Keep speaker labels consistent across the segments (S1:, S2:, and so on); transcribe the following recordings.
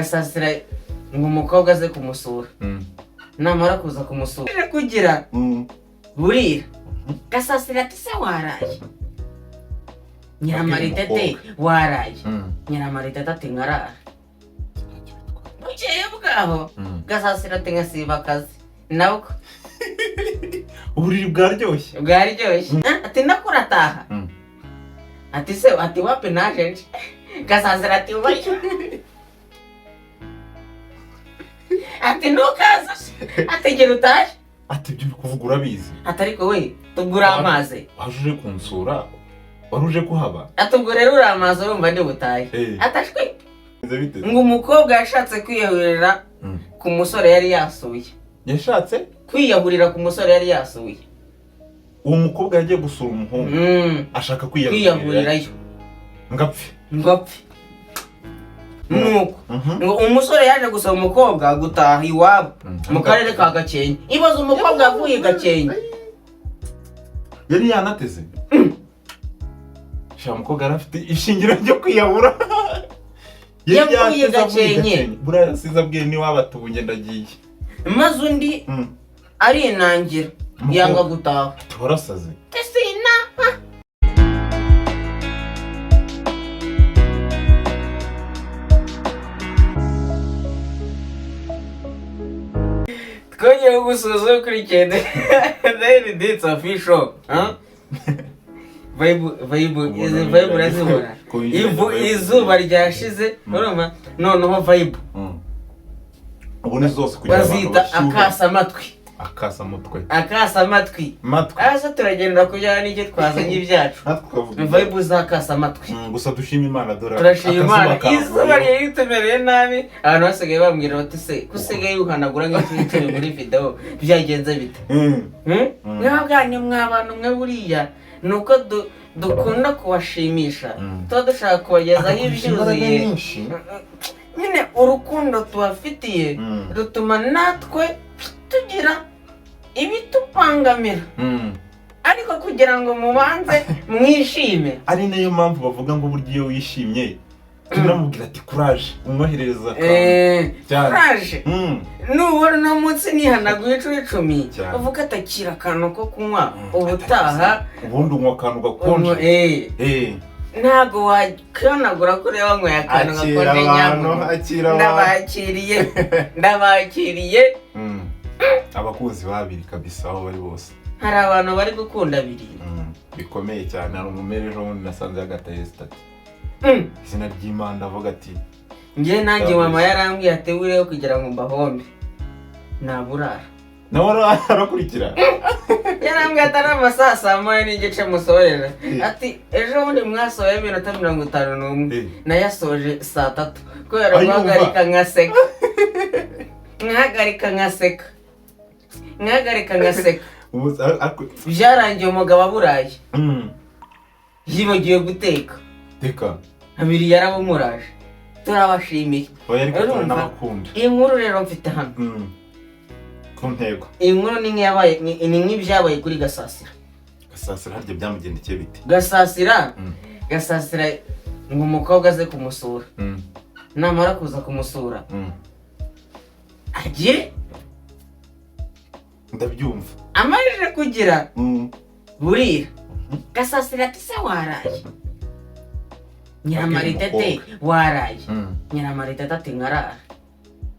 S1: Gasasira ngo umukobwa aze kumusura. Namara kuza kumusura aje kugira burira, Gasasira ati: "Se waraye?" Nyiramaritete: "Waraye?" Nyiramaritete ati: "Nkarara."
S2: Ntacyo bitwaye.
S1: Bukeye bwaho, Gasasira ati: "Nkasiba akazi nabwo."
S2: Uburiri bwaryoshye.
S1: Bwaryoshye. Ati: "Nako urataha?" Ati: "Se?" Ati: "Wapi, naje nje." Gasasira ati: "Ubaryo." Ati: "Ntukaza." Ati: "Gira utahe."
S2: Ati: "Ibyo uri kuvuga urabizi?"
S1: Ati: "Ariko we, tugura amazi."
S2: Waje uje kunsura, wari uje kuhaba.
S1: Ati: "Ubwo rero uri amazi, urumva ndi butahe." Ati: "Ashwi."
S2: Bimeze bite?
S1: Ngo umukobwa yashatse kwiyahurira ku musore yari yasuye.
S2: Yashatse
S1: kwiyahurira ku musore yari yasuye.
S2: Uwo mukobwa yagiye gusura umuhungu, ashaka kwiyahurira.
S1: Kwiyahurirayo.
S2: Ngo apfe.
S1: Ngo apfe, nuko ngo umusore yaje gusaba umukobwa gutaha iwabo mu karere ka Gakenke. Ibaze, umukobwa yavuye i Gakenke.
S2: Yari yanateze sha, umukobwa yari afite ishingiro ryo kwiyahura. Yari
S1: Yavuye
S2: yateze avuye i
S1: Gakenke.
S2: Gakenke. Buriya yasize abwiye n'iwabo ati: "Ubu njye ndagiye."
S1: Maze undi arinangira.
S2: Umukobwa.
S1: Yanga gutaha.
S2: Ati: "Warasaze."
S1: Tesina. Twongeye kugusuhuza ukurikiye Daily Dates Official. Vibe, vibe, izi vibe urazibona. Ivu izuba ryashize, urumva noneho vibe
S2: Ubu ni zose kugira abantu
S1: bazita
S2: bashyuhe.
S1: Akasamatwi.
S2: Akasamutwe.
S1: Akasamatwi.
S2: Matwi.
S1: Asa turagendera ku byaha n'icyo twazanye ibyacu.
S2: Natwe tukavuga.
S1: Vibe z'akasamatwi.
S2: Gusa dushima Imana, dore
S1: Turashima
S2: akazuba
S1: Imana.
S2: kavuye.
S1: Izuba ryari ritumereye nabi, abantu basigaye bambwira bati: "Se ko usigaye uhanagura nk'inshuro 10 muri video, byagenze bite?" Hmm? Mwabwa ni mwa bantu mwe, buriya ni uko dukunda kubashimisha. Tuba dushaka kubagezaho
S2: Agakoresha imbaraga
S1: ibyuzuye
S2: nyinshi.
S1: Nyine urukundo tubafitiye rutuma natwe tugira ibitubangamira, ariko kugira ngo mubanze mwishime.
S2: Ari nayo mpamvu bavuga ngo burya iyo wishimye tunamubwira ati: "Kuraje," umwoherereza akantu. Cyane.
S1: Kuraje. Nubona uno munsi nihanaguye inshuro 10,
S2: Cyane.
S1: uvuga atakira akantu ko kunywa ubutaha.
S2: Ubundi unywa akantu gakonje.
S1: Ntabwo wakanagura ko ureba wanyweye akantu
S2: Akira
S1: gakonje.
S2: abantu,
S1: Nyamuneka.
S2: akira abantu.
S1: Ndabakiriye, ndabakiriye.
S2: Abakunzi babiri kabisa aho bari bose.
S1: Hari abantu bari gukunda abiri.
S2: Bikomeye cyane. Hari umumere ejo bundi nasanze yagataye status, izina ry'Imana, ndavuga ati
S1: Njye nanjye
S2: Yabeshye.
S1: mama yarambwiye ati: "Wireho kugira ngo mbahombe naburara."
S2: Nawe arakurikira.
S1: Yarambwiye ati: "Ari amasaha saa 1:30 musohorera." Ati: "Ejo bundi mwasohoye iminota 51, nayasoje saa 3 kubera
S2: Ayumva.
S1: guhagarika nkaseka, nkahagarika nkaseka, nkahagarika ngaseka." Byarangiye umugabo aburaye, yibagiwe guteka.
S2: Teka.
S1: Abiri yarabumuraje. Turabashimiye.
S2: Oya, ariko
S1: Urumva?
S2: turanabakunda.
S1: Iyi nkuru rero mfite hano,
S2: Ku ntego.
S1: iyi nkuru ni nk'iyabaye, ni nk'ibyabaye kuri Gasasira.
S2: Gasasira harya byamugendekeye bite?
S1: Gasasira, Gasasira ngo umukobwa aze kumusura. Namara kuza kumusura, agire
S2: Ndabyumva.
S1: amajije kugira burira, Gasasira ati: "Se waraye?" Nyiramaritete: "Waraye?" Nyiramaritete ati: "Nkarara."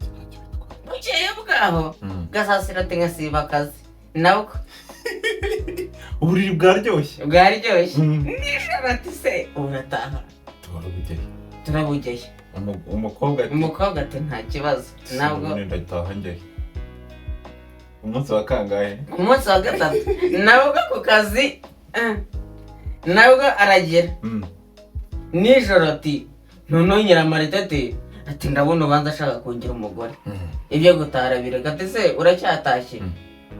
S2: Ntacyo bitwaye.
S1: Bukeye bwaho, Gasasira ati: "Nkasiba akazi nabwo."
S2: Uburiri bwaryoshye.
S1: Bwaryoshye. Nijoro ati: "Se urataha?"
S2: Turabugeye.
S1: Turabugeye.
S2: Umukobwa ati
S1: Umukobwa ati: "Nta kibazo nabwo."
S2: "Ubundi ndataha njyahe?" Umunsi wa kangahe?
S1: Umunsi wa gatatu nabwo ku kazi, nabwo aragera nijoro ati: "Noneho." Nyiramaritete ati: "Ndabona ubanza ashaka kungira umugore, ibyo gutara bireka." Ati: "Se uracyatashye?"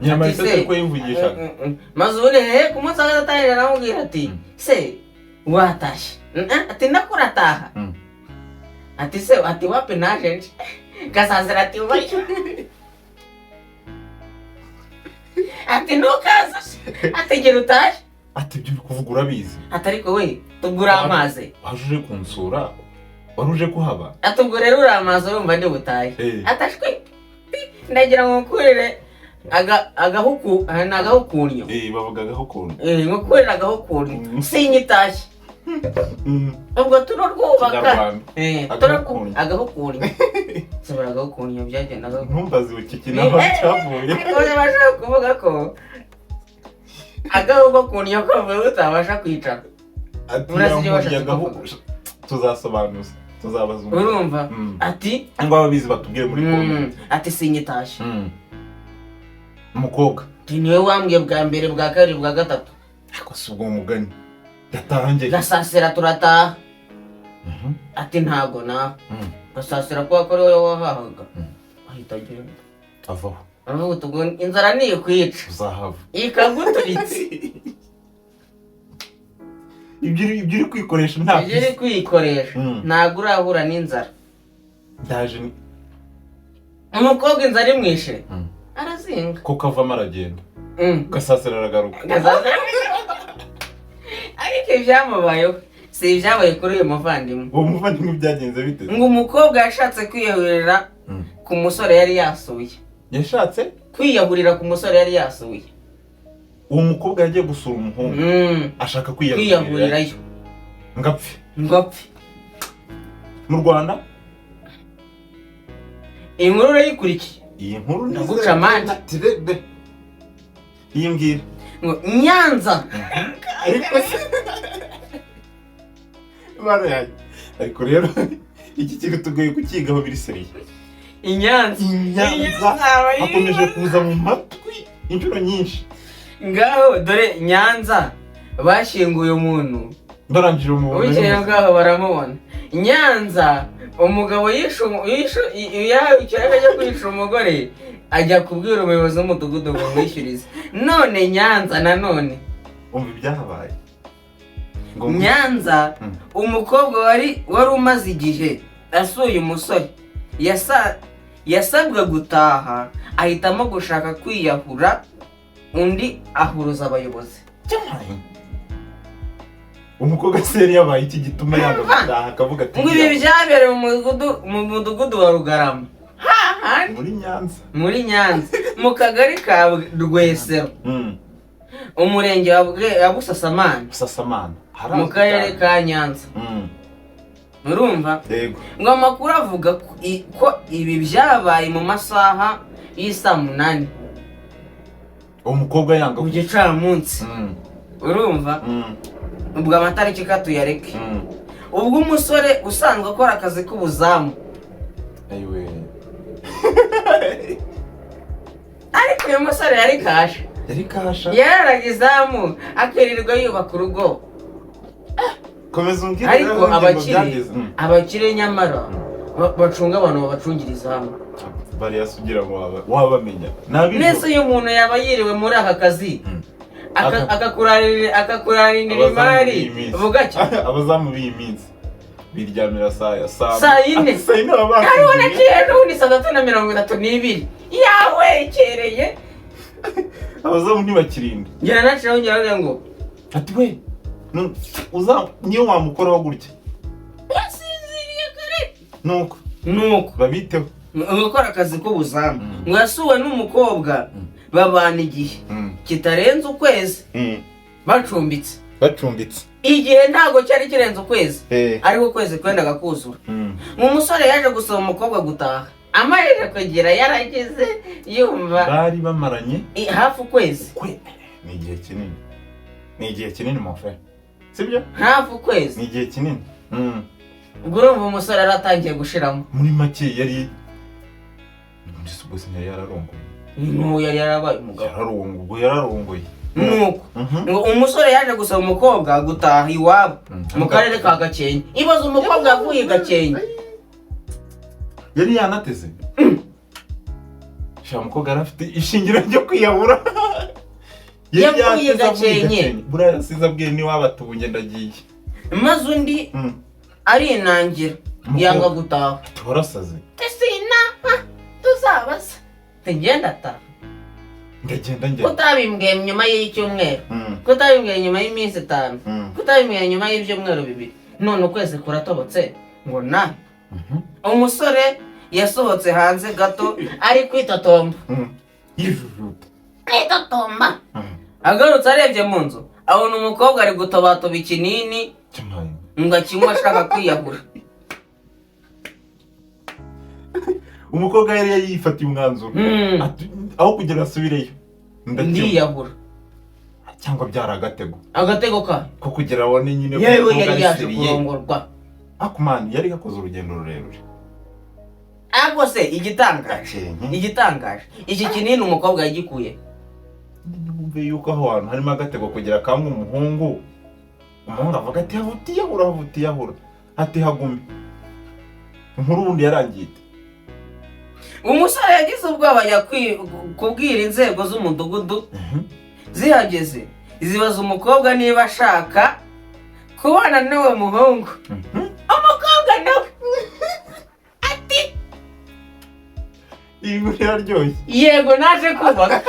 S2: Nyiramaritete
S1: Ati, "Se,"
S2: ko yivugishaga.
S1: Maze ubundi hehe ku munsi wa gatatu aramubwira ati: "Se watashye?" Ati: "Nako urataha?" Ati: "Se?" Ati: "Wapi, naje nje." Gasasira ati: "Ubaryo." Ati: "Ntukaza." Ati: "Gira utahe."
S2: Ati: "Ibyo uri kuvuga urabizi?"
S1: Ati: "Ariko we, tugura amazi."
S2: Waje uje kunsura, Wari uje kuhaba?
S1: Ati ubwo rero uramaze, urumva ndi butahe.
S2: Eh.
S1: Atashwi, ndagira ngo nkukurire agahuku, ni agahukunyo.
S2: Eh, bavugagaho ukuntu.
S1: Eh, nkukurire agahukunyo. Sinyitashye. Ubwo turarwubaka.
S2: Kinyarwanda.
S1: Eh,
S2: Agahukunyo.
S1: Agahukunyo sebura, agahukunyo byagendaga.
S2: Ntumbaze iki kintu aho cyavuye.
S1: Ariko bashaka kuvuga ko agahukunyo kavuye utabasha kwicara.
S2: Ati
S1: Urazi ibyo
S2: yankuriye
S1: bashatse
S2: agahu
S1: kuvuga.
S2: Tuzasobanuza, tuzabaza umuntu.
S1: Urumva? Ati
S2: Cyangwa ababizi batubwire muri comment.
S1: Ati sinyitashye.
S2: Umukobwa.
S1: Ati niwe wambwiye bwa mbere, bwa kabiri, bwa gatatu.
S2: Ariko si ubwo mugani yatangiye.
S1: Gasasira turataha. Ati ntago nawe. Gasasira kuba ko ari wowe wahahaga. Ahita agenda.
S2: Avaho.
S1: Aravuga uti ubwo inzara ntikwica
S2: Uzahava.
S1: Ikaguturitse.
S2: Ibyo uri kwikoresha nta
S1: Ibyo uri kwikoresha, ntabwo urahura n'inzara.
S2: Ndaje
S1: Umukobwa inzara imwishe arazinga.
S2: Kuko avamo aragenda. Gasasira aragaruka.
S1: Gasasira. Ariko ibyamubayeho si ibyabaye kuri uyu muvandimwe.
S2: Uwo muvandimwe byagenze bite?
S1: Ngo umukobwa yashatse kwiyahurira ku musore yari yasuye.
S2: Yashatse
S1: kwiyahurira ku musore yari yasuye.
S2: Uwo mukobwa yagiye gusura umuhungu, ashaka kwiyahurira.
S1: Kwiyahurirayo.
S2: Ngo apfe.
S1: Ngo apfe.
S2: Mu Rwanda.
S1: Iyi nkuru urayikurikiye?
S2: Iyi nkuru
S1: Ndaguca amande.
S2: Tirebe iyi mbwira.
S1: Ngo Nyanza.
S2: Ariko se Imana yanjye, ariko rero iki kintu tugoye kukigaho biri sérieux.
S1: I Nyanza.
S2: I Nyanza hakomeje kuza mu matwi inshuro nyinshi.
S1: Ngaho dore Nyanza bashyinguye umuntu.
S2: Barangije umuntu.
S1: Bukeye bwaho baramubona. Nyanza umugabo yishe yahawe ikiraka cyo kwica umugore, ajya kubwira umuyobozi w'umudugudu ngo amwishyurize. None Nyanza nanone.
S2: Umva ibyahabaye ngo
S1: Nyanza, umukobwa wari umaze igihe asuye umusore yasabwe gutaha, ahitamo gushaka kwiyahura, undi ahuruza abayobozi.
S2: Cyamaye. Umukobwa se yari yabaye iki gituma yanga gutaha akavuga ati
S1: Ngo ibi byabereye mu mudugudu wa Rugarama, hahandi
S2: Muri Nyanza.
S1: Muri Nyanza, mu kagari ka Rwesero, umurenge wa Busasamana,
S2: Busasamana.
S1: mu karere ka Nyanza. Urumva?
S2: Yego.
S1: Ngo amakuru avuga ko ibi byabaye mu masaha y'isaa 8
S2: Uwo mukobwa yanga
S1: ku gicamunsi. Urumva? Ubwo amatariki ka tuyareke. Ubwo umusore usanzwe akora akazi k'ubuzamu,
S2: Ayiwe.
S1: Ariko uyu musore yari kashe.
S2: Yari kasha.
S1: Yararaga izamu, akirirwa yubaka urugo.
S2: Komeza umbwire
S1: Ariko
S2: rero ingingo
S1: abakire,
S2: byageze.
S1: Abakire nyamara bacunga abantu, babacungira izamu.
S2: Bariya se ugira ngo wabamenya nabi?
S1: Nese uyu muntu yaba yiriwe muri aka kazi, akakurarindira
S2: Abazamu
S1: imari
S2: b'iyi minsi.
S1: bugacya.
S2: Abazamu b'iyi minsi biryamira saa
S1: Saa yine.
S2: Saa yine baba
S1: Hariho
S2: basinziriye.
S1: naciye ejo bundi saa 3:32, yawekereye.
S2: Abazamu ntibakirinda.
S1: Ngira naciyeho, ngira ngo
S2: Ati we uza niyo wamukoraho gutya.
S1: Wasinziriye kare.
S2: Nuko
S1: Nuko
S2: babiteho.
S1: gukora akazi k'ubuzamu, ngo yasuwe n'umukobwa, babana igihe kitarenze ukwezi bacumbitse.
S2: Bacumbitse.
S1: Igihe ntabwo cyari kirenze ukwezi,
S2: Eh.
S1: ariko ukwezi kwendaga kuzura. Umusore yaje gusaba umukobwa gutaha, amajije kugira yarageze yumva
S2: Bari bamaranye
S1: hafi ukwezi.
S2: Kwe ni igihe kinini, ni igihe kinini mon frère, sibyo?
S1: Hafi ukwezi.
S2: Ni igihe kinini.
S1: Ubwo urumva umusore yaratangiye gushiramo.
S2: Muri make yari mbese ubwo yari yararongoye.
S1: N'uwo yari yarabaye umugabo.
S2: Yararongoye, ubwo yararongoye.
S1: Nuko
S2: Mhm.
S1: ngo umusore yaje gusaba umukobwa gutaha iwabo mu karere ka Gakenke. Ibaze umukobwa yavuye i Gakenke.
S2: Yari yanateze sha, umukobwa yari afite ishingiro ryo kwiyahura. Yari
S1: Yavuye
S2: yateze avuye
S1: Gakenke.
S2: Gakenke. Buriya yasize abwiye n'iwabo ati ubu njye ndagiye.
S1: Maze undi arinangira,
S2: Umukobwa.
S1: yanga gutaha.
S2: Ati warasaze.
S1: Sinaha tuzabaza, tugenda ataha.
S2: Ndagenda njya.
S1: Kutabimbwiye nyuma y'icyumweru, kutabimbwiye nyuma y'iminsi 5, kutabimbwiye nyuma y'ibyumweru 2, none ukwezi kuratobotse. Ngo na umusore yasohotse hanze gato ari kwitotomba.
S2: Yijujuta.
S1: Kwitotomba. Agarutse arebye mu nzu, abona umukobwa ari gutobatoba ikinini
S2: Cyamaye.
S1: ngo akinywe, ashaka kwiyahura.
S2: Umukobwa yari yifatiye umwanzuro. Ati, aho kugira asubireyo ndakinywa.
S1: Ndiyahura.
S2: Cyangwa byari agatego.
S1: Agatego ka
S2: Ko kugira abone nyine ko
S1: yewe
S2: umukobwa
S1: yari
S2: ari
S1: yaje
S2: sérieux.
S1: kurongorwa.
S2: Akumani yari yakoze urugendo rurerure.
S1: Ariko se igitangaje,
S2: Gakenke.
S1: igitangaje, iki kinini umukobwa yagikuye?
S2: Wumve yuko aho hantu harimo agatego kugira kamwe umuhungu. Umuhungu avuga ati havutiyahura, havutiyahura. Ati hagume. Inkuru ubundi yarangiye ite?
S1: Umusore yagize ubwoba ajya kubwira inzego z'umudugudu. Zihageze zibaza umukobwa niba ashaka kubana n'uwo muhungu. Umukobwa nawe ati:
S2: Iyi nkuru iraryoshye.
S1: "Yego, naje kubaka."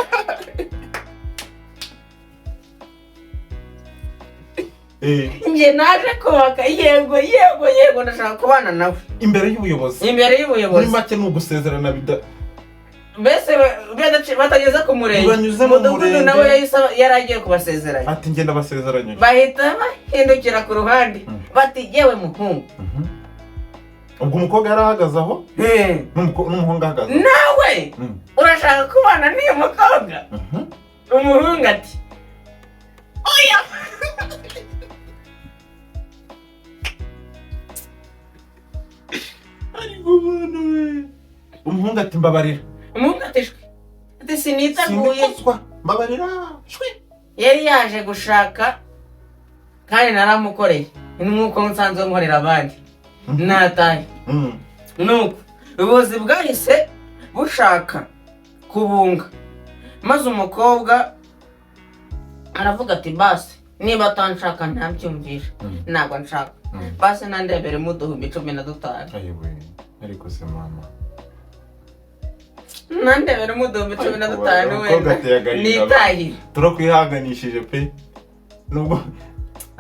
S1: "Njye naje kubaka, yego, yego, yego, ndashaka kubana nawe."
S2: Imbere y'ubuyobozi.
S1: Imbere
S2: Muri
S1: y'ubuyobozi.
S2: make ni ugusezerana bida.
S1: Mbese batageze ku murenge,
S2: Ntibanyuze mu
S1: umudugudu
S2: murenge.
S1: nawe yahise yari agiye kubasezeranya.
S2: Ati ngenda basezeranyije.
S1: Bahita bahindukira ku ruhande bati: "Yewe muhungu."
S2: Ubwo umukobwa yari ahagaze aho n'umuhungu ahagaze aho.
S1: "Nawe urashaka kubana n'uyu mukobwa?" Umuhungu ati: "Oya."
S2: Ariko ubona we. Umuhungu ati: "Mbabarira."
S1: Umuhungu ati: "Shwi." Ati: "Siniteguye."
S2: "Sindikozwa, mbabarira shwi."
S1: "Yari yaje gushaka kandi naramukoreye nk'uko nsanzwe nkorera abandi, natahe." Nuko ubuyobozi bwahise bushaka kubunga, maze umukobwa aravuga ati: "Basi niba atanshaka ntabyumvisha, ntabwo nshaka, basi nandeberemo 15,000."
S2: Ayiwe, ariko se mama.
S1: "Nandeberemo 15,000
S2: Umukobwa
S1: wenda
S2: ateye agahinda.
S1: nitahire."
S2: Turakwihanganishije pe, nubwo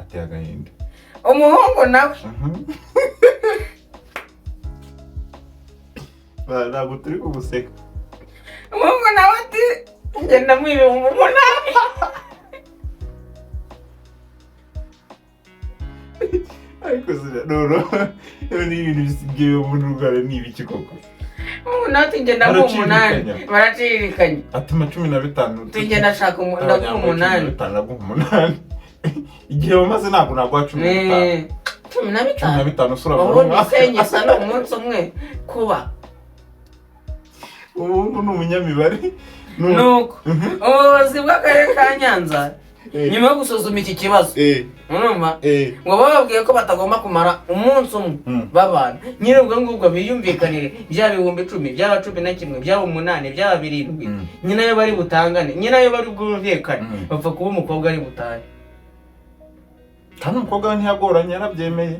S2: ateye agahinda.
S1: Umuhungu nawe
S2: Ntabwo turi kuguseka.
S1: Umuhungu nawe ati: "Ngenda mu 8,000."
S2: Ariko none ni ibintu bisigaye mu Rwanda ni ibiki koko?
S1: Umuhungu nawe ati: "Ngenda mu 8."
S2: Baracirikanya.
S1: Baracirikanya.
S2: Ati ma 15.
S1: Tugenda ashaka ndaguha 8.
S2: 15, ndaguha 8. Igihe wamaze ntabwo naguha 15.
S1: Cumi na
S2: Cumi na
S1: bitanu.
S2: bitanu usura.
S1: Ubundi senyesa ni umunsi umwe kuba.
S2: Umuhungu ni umunyamibare.
S1: Nuko ubuyobozi bw'akarere ka Nyanza, nyuma yo gusuzuma iki kibazo, urumva, ngo bababwiye ko batagomba kumara umunsi umwe babana. Nyine ubwo ngubwo biyumvikanire, byaba 10,000, byaba 11, byaba 8, byaba 7, nyine ayo bari butangane, nyine ayo bari bwumvikane, bapfa kuba umukobwa ari butahe.
S2: Kandi umukobwa we ntiyagoranye, yarabyemeye.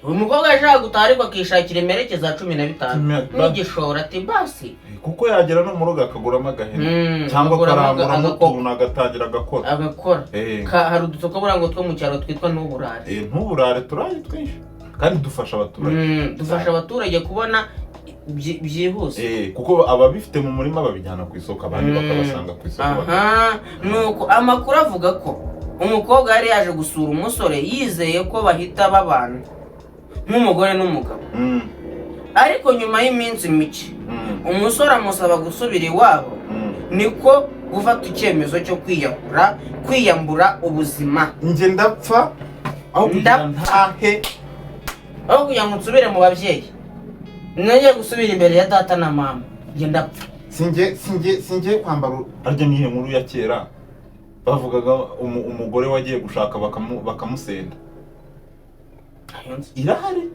S1: Uyu mukobwa yashaka gutaha ariko akishakira imperekeza ya 15
S2: 15.
S1: n'igishoro, ati basi.
S2: Kuko yagera no mu rugo akaguramo agahene cyangwa
S1: akaguramo
S2: akaranguramo
S1: agakoko.
S2: utuntu agatangira agakora.
S1: Agakora.
S2: Eh,
S1: Hari udusoko buriya ngo two mu cyaro twitwa n'uburare.
S2: Ntuburare, turaye twinshi kandi dufasha abaturage.
S1: Dufasha abaturage kubona byihuse.
S2: Kuko ababifite mu murima babijyana ku isoko, abandi bakabasanga ku isoko.
S1: Aha, nuko amakuru avuga ko umukobwa yari yaje gusura umusore yizeye ko bahita babana nk'umugore n'umugabo, ariko nyuma y'iminsi mike umusore amusaba gusubira iwabo, niko gufata icyemezo cyo kwiyahura, kwiyambura ubuzima.
S2: Njye ndapfa aho kugira
S1: Ndapfa.
S2: ntahe.
S1: "Aho kugira ngo nsubire mu babyeyi, nongeye gusubira imbere ya data na mama, njye ndapfa."
S2: Sinjye kwambara. Harya nihe nkuru ya kera bavugaga umugore wagiye gushaka bakamusenda? Irahari.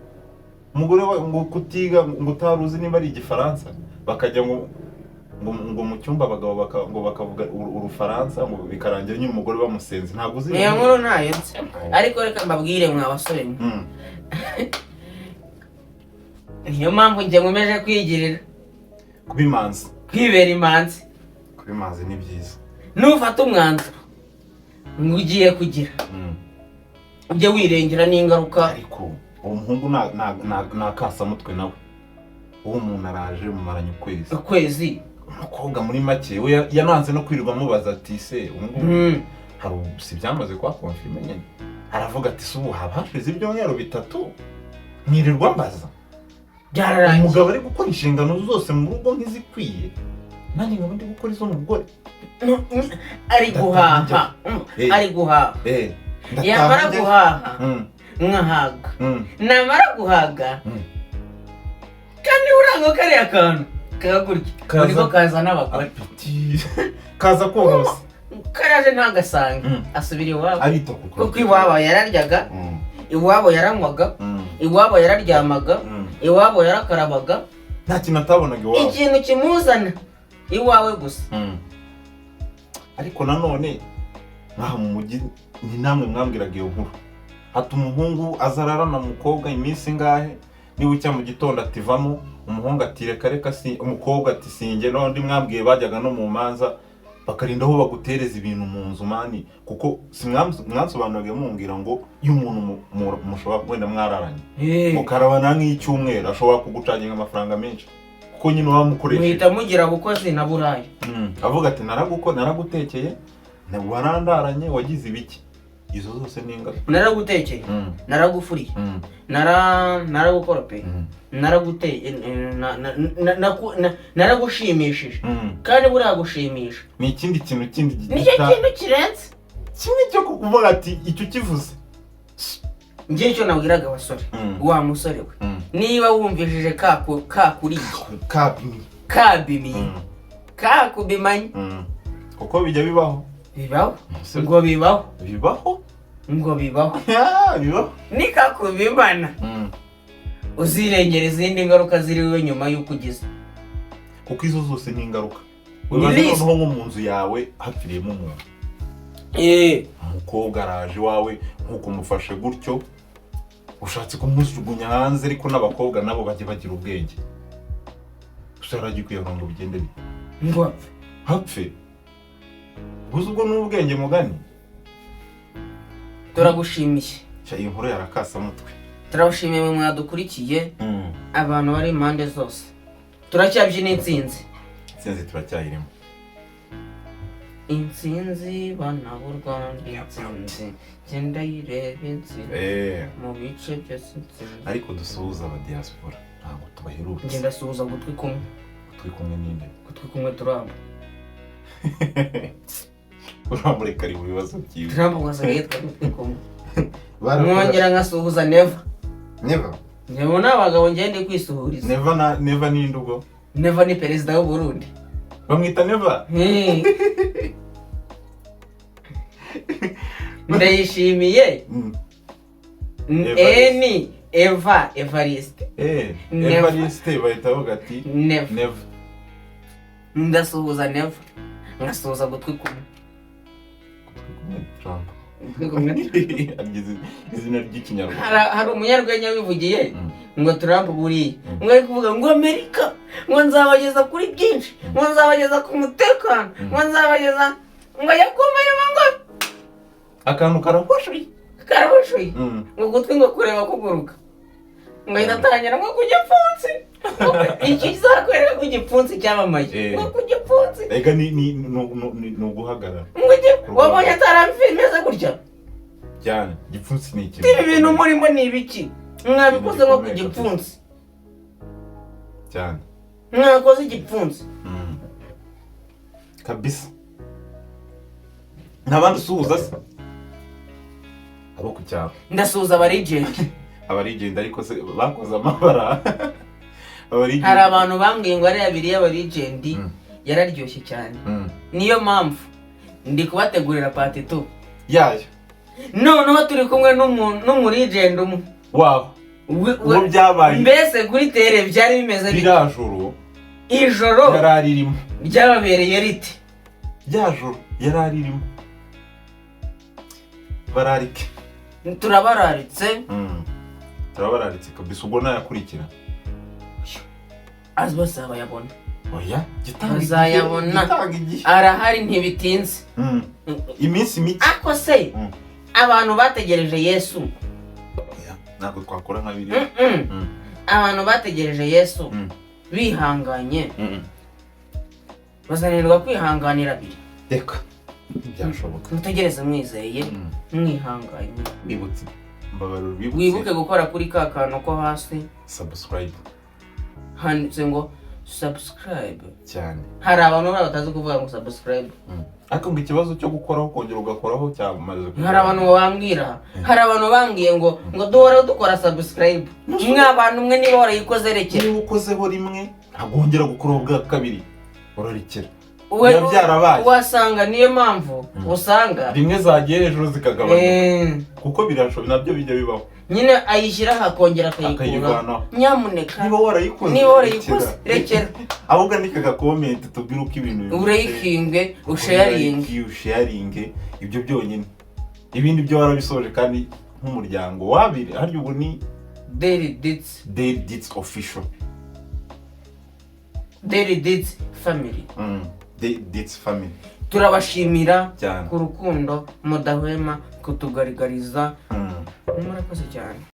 S2: Umugore ngo kutiga, ngo utari uzi niba ari igifaransa, bakajya ngo mu cyumba abagabo ngo bakavuga urufaransa, ngo bikarangira nyine umugore bamusenze. Ntabwo uzi?
S1: Iyo nkuru ntayo nzi, ariko reka mbabwire mwa basore mwe, niyo mpamvu njye nkomeje kwigirira
S2: Kuba imanzi.
S1: kwibera imanzi.
S2: Kuba imanzi ni byiza.
S1: Nufata umwanzuro ngo ugiye kugira, ujye wirengera n'ingaruka.
S2: Ariko Uwo muhungu ni akasamutwe nawe. Uwo muntu araje, mumaranye ukwezi.
S1: Ukwezi.
S2: Umukobwa muri make we yananze no kwirirwa amubaza ati: "Se ubu ngubu hari ubu si byamaze kuba confirmé nyine?" Aravuga ati: "Se ubu haba hashize ibyumweru 3 nkirirwa mbaza?"
S1: Byararangiye.
S2: Umugabo ari gukora inshingano zose mu rugo nk'izikwiye, nanjye nkaba ndi gukora iz'umugore.
S1: Ari guhaha. Ari guhaha.
S2: Ndataha
S1: Yamara guhaha, nkahaga. Namara guhaga, kandi uranga kariya kantu kagurya.
S2: Kaza-
S1: Niko kaza n'abagore.
S2: Appétit kaza korosa.
S1: Karaje ntagasange, asubira iwabo.
S2: Arita ku
S1: Kuko iwabo yararyaga, iwabo yaranywaga, iwabo yararyamaga, iwabo yarakarabaga.
S2: Nta kintu atabonaga iwabo.
S1: Ikintu kimuzana iwawe gusa.
S2: Ariko nanone nkaha mu mujyi, ni namwe mwambwiraga iyo nkuru, hata umuhungu aza ararana umukobwa iminsi ingahe, niba ucya mu gitondo ativamo, umuhungu ati: "Reka reka." Si umukobwa ati: "Sinjye." N'undi mwambwiye bajyaga no mu manza, bakarinda aho bagutereza ibintu mu nzu, man. Kuko si mwansobanuraga mumbwira ngo iyo umuntu mushobora wenda mwararanye, mukarabana nk'icyumweru, ashobora kugucaginga amafaranga menshi, kuko nyine uba wamukoresheje.
S1: Muhita mugira abakozi na burayi.
S2: Avuga ati: "Naragutekeye, warandaranye, wagize ibiki." Izo zose ni ingaruka.
S1: Naragutekeye, naragufuriye, naragukoropeye, naraguteye, naragushimishije. Kandi buriya gushimisha
S2: Ni ikindi kintu kindi
S1: nicyo
S2: gita
S1: kintu kirenze.
S2: Kimwe cyo kuvuga ati icyo ukivuze.
S1: Njye icyo nabwiraga abasore, wa musore we, niba wumvishije kakuriye,
S2: Kabimi.
S1: Kabimiye, kakubimanye.
S2: Kuko bijya bibaho.
S1: Bibaho.
S2: Umusore-
S1: Ngo bibaho.
S2: Bibaho.
S1: Ngo bibaho.
S2: Ya, bibaho.
S1: Nikakubimana, uzirengera izindi ngaruka ziriwe nyuma y'uko ugize.
S2: Kuko izo zose ni ingaruka.
S1: Ni
S2: Wibaze
S1: risk.
S2: noneho nko mu nzu yawe hapfiriyemo umuntu, umukobwa araje iwawe, nk'uko umufashe gutyo ushatse kumujugunya hanze. Ariko n'abakobwa nabo bajya bagira ubwenge. Gusa yaragiye kwiyahura ngo bigende bite?
S1: Ngo apfe.
S2: Hapfe gusa, ubwo ni ubwenge mugani.
S1: Turagushimiye.
S2: Sha, iyi nkuru yarakasamutwe.
S1: Turabashimiye mwe mwadukurikiye, abantu bari impande zose. Turacyabyina intsinzi.
S2: Intsinzi turacyayirimo.
S1: Intsinzi, bana b'u Rwanda, intsinzi genda yireba, intsinzi mu bice byose, intsinzi.
S2: Ariko dusuhuza aba diaspora, ntabwo tubaherutse.
S1: Ngenda suhuza gutwi kumwe.
S2: Turi kumwe n'inde?
S1: Gutwi kumwe turamba.
S2: Uramureka ari mu bibazo byiwe.
S1: Turamba ngo asigaye yitwa gutwi kumwe. Mwongera nkasuhuza Neva.
S2: Neva.
S1: Neva ni abagabo ngende kwisuhuriza.
S2: Neva na Neva ninde ubwo?
S1: Neva ni perezida w'u Burundi.
S2: Bamwita Neva.
S1: Ndayishimiye.
S2: Evariste.
S1: Eni Eva Evariste. Neva.
S2: Evariste bahita bavuga ati
S1: Neva.
S2: Neva.
S1: Ndasuhuza Neva, nkasuhuza gutwi kumwe.
S2: Trump.
S1: Gutwi kumwe.
S2: Agize izina ry'Ikinyarwanda.
S1: Hari umunyarwenya wivugiye ngo Trump buriya ngo ari kuvuga ngo Amerika, ngo nzabageza kuri byinshi, ngo nzabageza ku mutekano, ngo nzabageza, ngo ajya kumva ngo
S2: Akantu karahoshuye.
S1: Karabushuye. Ngo gutwi ngo kureba kuguruka, ngo ahita atangira ngo ku gipfunsi. Iki kizakwereka ko igipfunsi cyamamaye. Ngo ku gipfunsi.
S2: Ega ni uguhagarara.
S1: Ngo wabonye ataramfi imeze gutya.
S2: Cyane, igipfunsi ni ikintu
S1: Ibi bintu murimo ni ibiki? Mwabikoze nko ku
S2: gikomeye.
S1: gipfunsi.
S2: Cyane.
S1: Mwakoze igipfunsi.
S2: Kabisa. Nta bandi usuhuza se abo ku cyaro?
S1: Ndasuhuza abarijenti.
S2: Abarigenda, ariko se bakoze amabara abarigenda.
S1: Hari abantu bambwiye ngo ariya abiri y'abarijenti yararyoshye cyane. Niyo mpamvu ndi kubategurira part 2.
S2: Yayo.
S1: Noneho turi kumwe n'umurijenti umwe.
S2: Waho uwo byabaye.
S1: Mbese kuri terrain byari bimeze bite?
S2: Ririya joro
S1: Ijoro
S2: yari aririmo.
S1: ryababereye rite?
S2: Rya joro yari aririmo, bararike.
S1: Turabararitse.
S2: Turabararitse kabisa, ubwo nayakurikira.
S1: Azi bose abayabona.
S2: Oya, gitanga igihe.
S1: Bazayabona.
S2: Gitanga igihe.
S1: Arahari, ntibitinze.
S2: Iminsi mike.
S1: Ako se abantu bategereje Yesu.
S2: Oya, Ntabwo twakora nka biriya.
S1: Abantu bategereje Yesu bihanganye, bazanirwa kwihanganira abiri.
S2: Reka, ntibyashoboka.
S1: Mutegereze mwizeye, mwihanganye.
S2: Bibutse, mbabarira, bibutse.
S1: Wibuke gukora kuri ka kantu ko hasi
S2: Subscribe.
S1: handitse ngo subscribe.
S2: Cyane.
S1: Hari abantu baba batazi kuvuga ngo subscribe.
S2: Ariko ngo ikibazo cyo gukoraho ukongera ugakoraho cyamaze.
S1: Hari abantu bambwira, hari abantu bambwiye ngo duhora dukora subscribe. Mwe abantu mwe, niba warayikoze, rekera.
S2: Niba ukozeho rimwe, ntabwo wongera gukoraho bwa kabiri, urarekera. Biba byarabaye.
S1: Wasanga niyo mpamvu usanga
S2: rimwe zagiye hejuru zikagabanuka, kuko birashoboka, nabyo bijya bibaho.
S1: Nyine ayishyiraho akongera akayikura.
S2: Akayivanaho.
S1: Nyamuneka,
S2: niba warayikoze,
S1: niba warayikoze, rekera.
S2: Ahubwo andika agacomment tubwire uko ibintu bimeze.
S1: Urayikinge, usharinge.
S2: Usharinge, ibyo byonyine. Ibindi byo warabisoje. Kandi nk'umuryango wabiri harya ubu ni
S1: Daily Deeds.
S2: Daily Deeds Official.
S1: Daily Deeds Family.
S2: Daily Deeds Family.
S1: Turabashimira
S2: Cyane.
S1: ku rukundo mudahwema kutugaragariza. Murakoze cyane.